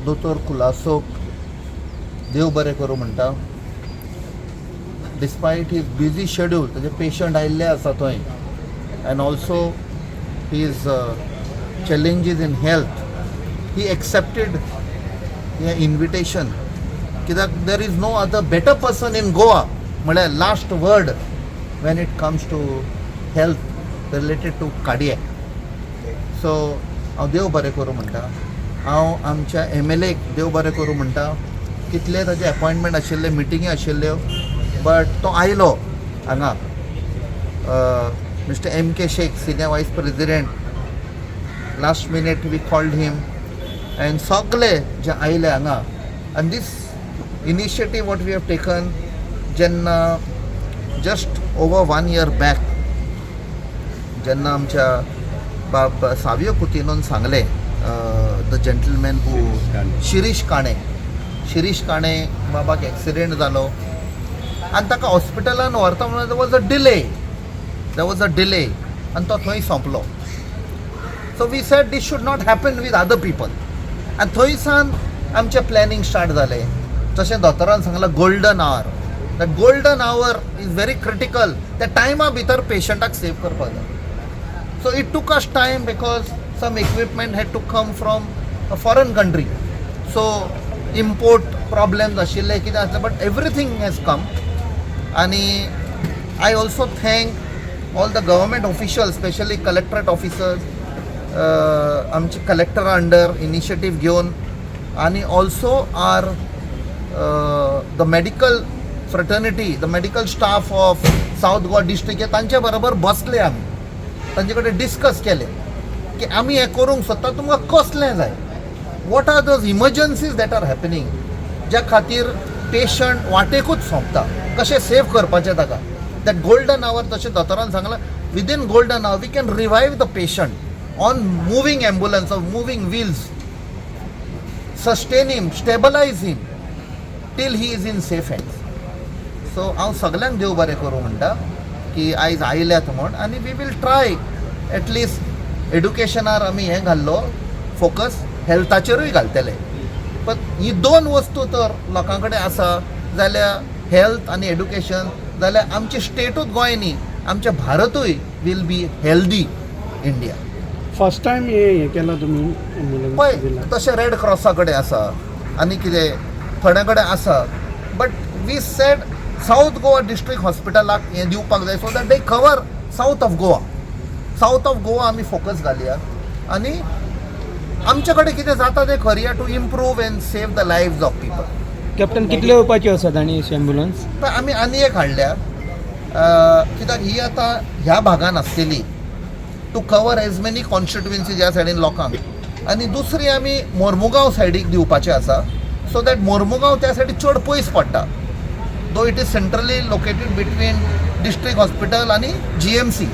दोतोर कुलासोक देव बरें करूं म्हणटा. डिस्पायट his busy schedule, ताजे पेशंट आयिल्ले आसा थंय and also his challenges in health, he accepted हें इन्विटेशन, कित्याक there is no other better person in Goa, म्हळ्यार last word when it comes to health related to cardiac. So हांव देव बरें करूं म्हणटा. हांव आमच्या एमएलएक देव बरें करूं म्हणटा. कितले ताजे अपॉयंटमेंट आशिल्ले, मिटिंगी आशिल्ल्यो, बट तो आयलो हांगा. Mister M K Sheikh, senior vice president, last minute we called him, and सगळे जे आयले हांगा. आनी this initiative what we have taken, जेन्ना just over one year back जेन्ना आमच्या बाब सावियो कुतिनोन सांगलें, the gentleman हू शिरीष काणे, शिरीष काणे बाबाक एक्सिडेंट जालो आनी ताका हॉस्पिटलान व्हरता म्हणून was a delay, there was a delay आनी तो थंय सोंपलो. So we said this should not happen with other people. आनी थंय सावन आमचें प्लॅनिंग स्टार्ट जालें. तशें दोतोरान सांगलां, golden hour, that golden hour is very critical. त्या टायमा भितर पेशंटाक सेव करपाक जाय. So it took us time because some equipment had to come from a foreign country. So import problems आशिल्ले, कितें आसलें, but everything has come. आनी I also thank all the government officials, specially collectorate officers, आमचे कलेक्टरा under initiative घेवन, आनी also our the medical fraternity, the medical staff of South Goa district, हे तांचे बरोबर बसले आमी, तांचे कडेन डिस्कस केलें की आमी हें करूंक सोदता, तुमकां कसलें जाय, what are those emergencies that are happening, ज्या खातीर पेशंट वाटेकूच सोंपता, कशें सेव करपाचें ताका. That golden our, तशें दोतोरान सांगलां, within golden hour we can revive the patient on moving ambulance or moving wheels, sustain him, stabilize him till he is in safe hands. So हांव सगल्यांक देव बरें करूं म्हणटा की आयज आयल्यात म्हण. आनी we will try at least एड्युकेशनार आमी हें घाल्लो फोकस, हेल्थाचेरूय घालतले. पण ही दोन वस्तू तर लोकां कडेन आसा जाल्यार, हेल्थ आनी एड्युकेशन, जाल्यार आमचे स्टेटूच गोंय न्ही, आमचें भारतूय will be healthy India. First time हे हे केला तुमी एम्बुलन्स पळय, दिला? तशें रेड क्रॉसा कडेन आसा आनी कितें थोड्या कडेन आसा, but we said South Goa district हॉस्पिटलाक हें दिवपाक जाय, so that they cover south of Goa. South of Goa आमी फोकस घालया आनी आमचे कडेन कितें जाता तें करया to improve and save the lives of people. Captain, कितले येवपाची आसात आनी अशी एम्बुलन्स? पण आमी आनी एक हाडल्या, कित्याक ही आतां ह्या भागान आसतली to cover as many constituency ह्या सायडीन लोकांक, आनी दुसरी आमी मोर्मुगांव सायडीक दिवपाचे आसा, सो that Mormugao त्या सायडीक चड पयस पडटा, though it is centrally located between district hospital आनी जीएमसी.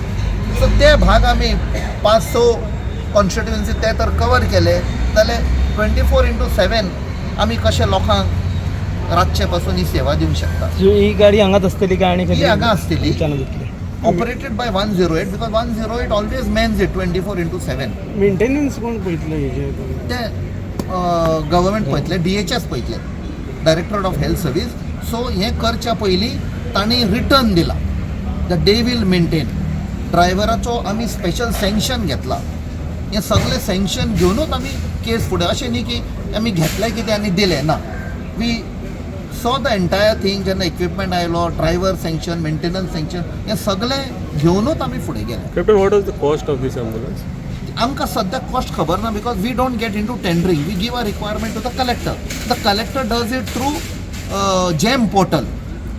सो ते भाग आमी पांच स कॉन्स्टिट्युएन्सी ते तर कवर केले जाल्यार 24x7 आमी कशे लोकांक रातचे पासून ही सेवा दिवंक शकता. ही गाडी हांगाच आसतली काय आनी ही हांगा आसतली. खंयच्यान जातली? Operated by 108, because 108 always mans it 24x7. Maintenance कोण पळयतलो हेजे? ते गव्हर्मेंट पळयतले, डीएचएस पळयतले, directorate of health service. So हें करच्या पयलीं तांणी रिटर्न दिला that they will maintain. ड्रायव्हराचो आमी स्पेशल सँक्शन घेतला. हें सगळें सँक्शन घेवनूच आमी केस फुडें, अशें न्ही की आमी घेतलें कितें आनी दिलें ना. We saw the entire thing. जेन्ना इक्विपमेंट आयलो, ड्रायव्हर सँक्शन, मेंटेनन्स सँक्शन, हें सगळें घेवनूच आमी फुडें गेले. Captain, what was the cost of this ambulance? आमकां सद्याक कॉस्ट खबर ना, because we don't get into tendering. We give a requirement to the collector, the collector does it through GeM portal.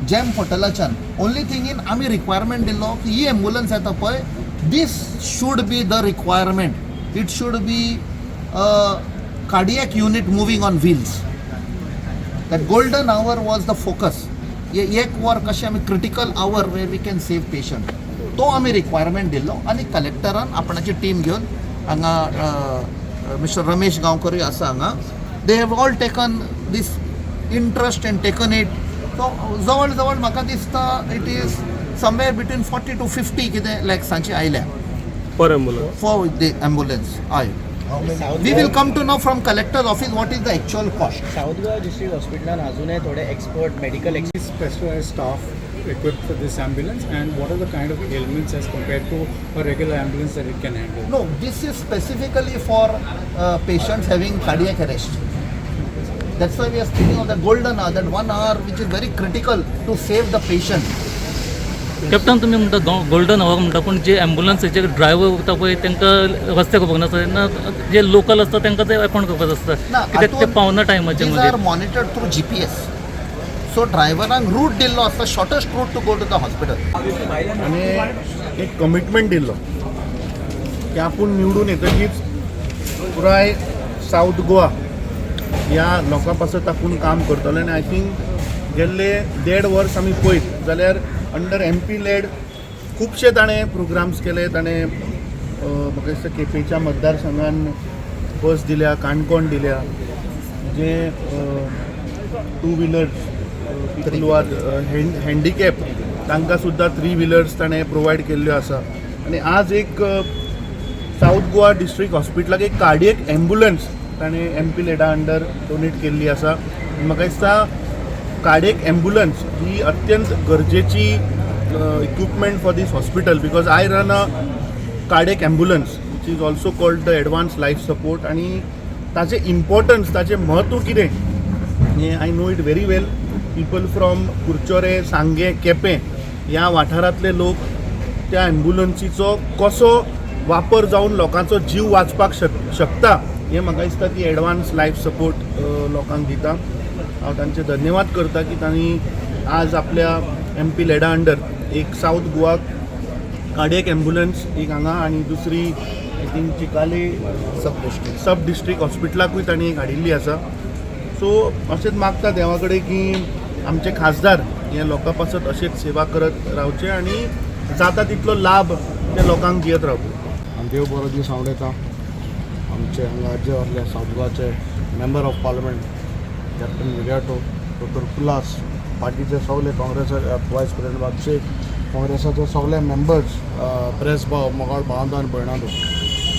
GeM पोर्टलाच्यान. Only thing in आमी requirement दिल्लो की ही ambulance येता पळय, this should be the requirement. It should be cardiac unit moving on wheels. That golden hour was the focus. एक वर कशें आमी critical hour where we can save patient, तो आमी रिक्वायरमेंट दिल्लो. आनी कलेक्टरान आपणाची टीम घेवन हांगा, मिस्टर रमेश गांवकरूय आसा हांगा, they have all taken this interest and taken it. So जवळ जवळ म्हाका दिसता it is somewhere between 40 to 50 कितें लॅक्सांची आयल्या. Per ambulance? For the ambulance, हय. We will come to know from collector office what is the actual cost. South Goa district हॉस्पिटलान अजूनय थोडे expert medical Specialized staff equipped for this ambulance, and what are the kind of ailments as compared to a regular ambulance that it can handle? No, this is specifically for patients having cardiac arrest. That's why we are speaking of the golden hour, that 1 hour which is very critical to save the patient. Captain, तुमी म्हणटा golden our म्हणटा, पूण जे एम्बुलन्सीचे driver उरता पळय तांकां रस्ते खबर नासता तेन्ना जे लोकल आसता तांकां ते एपॉयंट करपाचें आसता, ना, कित्याक ते पावना टायमाचे These मदीं. Are monitored through GPS. So ड्रायव्हरांक रूट दिल्लो आसता, shortest route to go to the hospital. आनी एक कमिटमेंट दिल्लो की आपूण निवडून येतकीच पुराय सावथ गोवा ह्या लोकां पासत आपूण काम करतलो. आनी I think गेल्ले देड वर्स आमी पळयत जाल्यार अंडर एम पी लॅड खुबशे ताणें प्रोग्राम्स केले. ताणें म्हाका दिसता केपेंच्या मतदारसंघान बस दिल्या, काणकोण दिल्या, जे two wheelers, people who are handicap, तांकां सुद्दां थ्री व्हिलर्स ताणें प्रोवायड केल्ल्यो आसा. आनी आज एक सावथ गोवा डिस्ट्रिक्ट हॉस्पिटलाक एक कार्डियक एम्बुलन्स ताणें एम पी लॅडा अंडर डोनेट केल्ली आसा. म्हाका दिसता कार्डियक एम्बुलन्स ही अत्यंत गरजेची equipment for this hospital, because I run a cardiac ambulance, which is also called the advance life support. आनी ताचें इम्पॉर्टन्स, ताचें म्हत्व कितें हें I know it very well. People from Curchorem, Sanguem, Quepem ह्या वाठारांतले लोक त्या एम्बुलन्सीचो कसो वापर जावन लोकांचो जीव वाचपाक शकता हें म्हाका दिसता ती एडवान्स लायफ सपोर्ट लोकांक दिता. हांव तांचे धन्यवाद करता की तांणी आज आपल्या एम पी लॅडा अंडर एक सावथ गोवा कार्डियक एम्बुलन्स एक हांगा आनी दुसरी I think Chicalim sub district. Sub district हॉस्पिटलाकूय तांणी एक हाडिल्ली आसा. सो अशेंच मागता देवा कडेन की आमचे खासदार हे लोकां पासत अशेंच सेवा करत रावचे आनी जाता तितलो लाभ ते लोकांक दियत रावचे. आनी देव बरो दीस आवडयता. आमचे हांगा जे आहले सावथ गोवाचे member of parliament Captain Viriato, doctor Colaco, बाकीचे सगळे काँग्रेस वायस प्रेसिडेंट बाब शेख, काँग्रेसाचे सगळे मेंबर्स, प्रेस भाव, मोगाळ भावांदो आनी भयणांनो,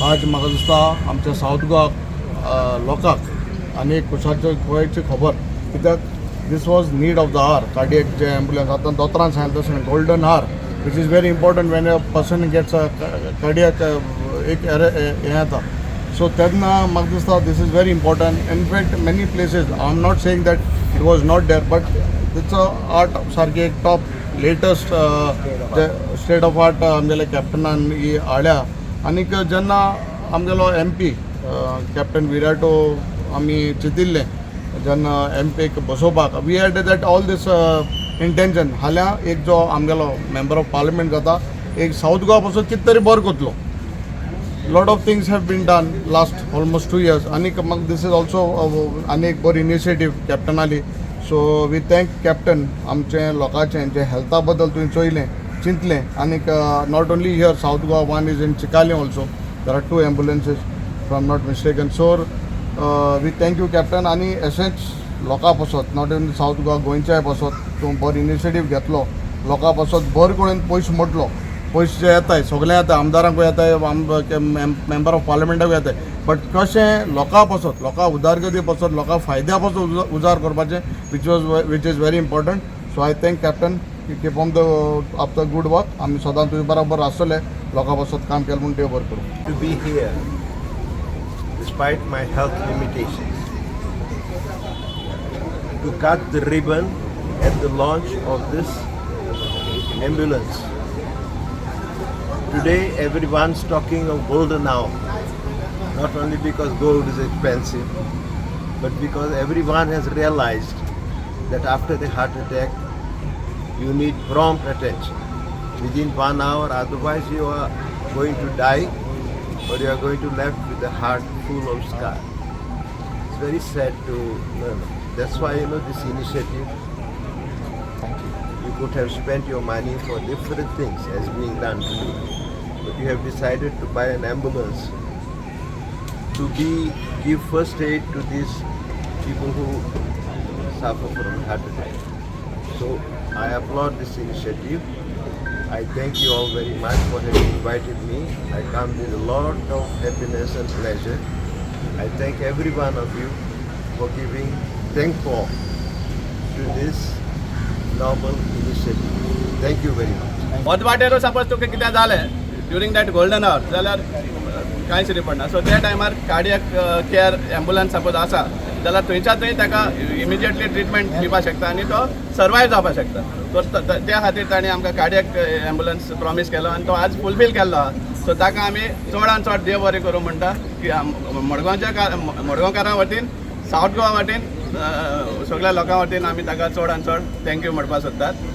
आज म्हाका दिसता आमच्या सावथ गोवा लोकांक आनी एक खुशालचे गोंयची खबर, कित्याक this was need of the hour. Cardiac J ambulance आतां दोतोरान सांगलें तशें golden hour, which is very important when a person gets a cardiac एक हें येता. सो तेन्ना म्हाका दिसता this is very important. In fact, many places, I am not saying that it was not there, but it's a art सारकी एक top latest state of art आमगेले कॅप्टनान ही हाडल्या. आनीक जेन्ना आमगेलो एम पी कॅप्टन विराटो आमी चिंतिल्लें जेन्ना एम पीक बसोवपाक, we had that all this intention. फाल्यां एक जो आमगेलो मेंबर ऑफ पार्लमेंट जाता, एक सावथ गोवा पासून कितें तरी बरें करतलो. Lot of things have been done last almost 2 years. आनीक म्हाका this is also आनी एक बरी इनिशिएटीव कॅप्टनाली. So we thank captain. आमचें लोकांचें जें हेल्था बद्दल तुवें चोयलें, चिंतलें. आनीक not only here South Goa, one is in Chicalim also. There are two ambulances, if I am not mistaken. So we thank you, Captain. आनी अशेंच लोकां पासत, not only south Goa, गोंयच्याय पासत तूं बरो इनिशिएटीव घेतलो, लोकां पासत बरो करून पयशे मोडलो. पयशे जे येताय सगळे येता, आमदारांकूय येताय, मेंबर ऑफ पार्लमेंटाकूय येताय, बट कशें लोकां पासत, लोकां उदरगती पासत, लोकां फायद्या पासत उजार करपाचें, which is very important. So I thank Captain. Keep on the up the good work. आमी सदां तुजे बरोबर आसतले. लोकां पासत काम केलें म्हूण देव बरें करूं. To be here despite my health limitations, to cut the ribbon at the launch of this ambulance. Today, everyone's talking of golden hour, not only because gold is expensive, but because everyone has realized that after the heart attack, you need prompt attention within 1 hour, otherwise, you are going to die or you are going to left with a heart full of scar. It's very sad to learn. That's why this initiative. You could have spent your money for different things as being done today, but you have decided to buy an ambulance to be give first aid to these people who suffer from heart attack. So I applaud this initiative. I thank you all very much for having invited me. I come with a lot of happiness and pleasure. I thank every one of you for giving thankful to this noble initiative. Thank you very much. अर्द suppose तुका कितें जालें during that golden our जाल्यार कांयच कितें पडना. So त्या टायमार कार्डियक केअर एम्बुलन्स सपोज आसा जाल्यार थंयच्या थंय ताका इमिजिएटली ट्रिटमेंट दिवपाक शकता आनी तो सर्वायव जावपाक शकता. सो त्या खातीर ताणें आमकां कार्डियक एम्बुलन्स प्रॉमीस केलो आनी तो आज फुलफील केल्लो आहा. सो ताका आमी चडान चड देव बरें करूं म्हणटा की मडगांवच्या मडगांवकारां वतीन, सावथ गोवा वतीन, सगळ्या लोकां वतीन आमी ताका चडान चड thank you म्हणपाक सोदतात.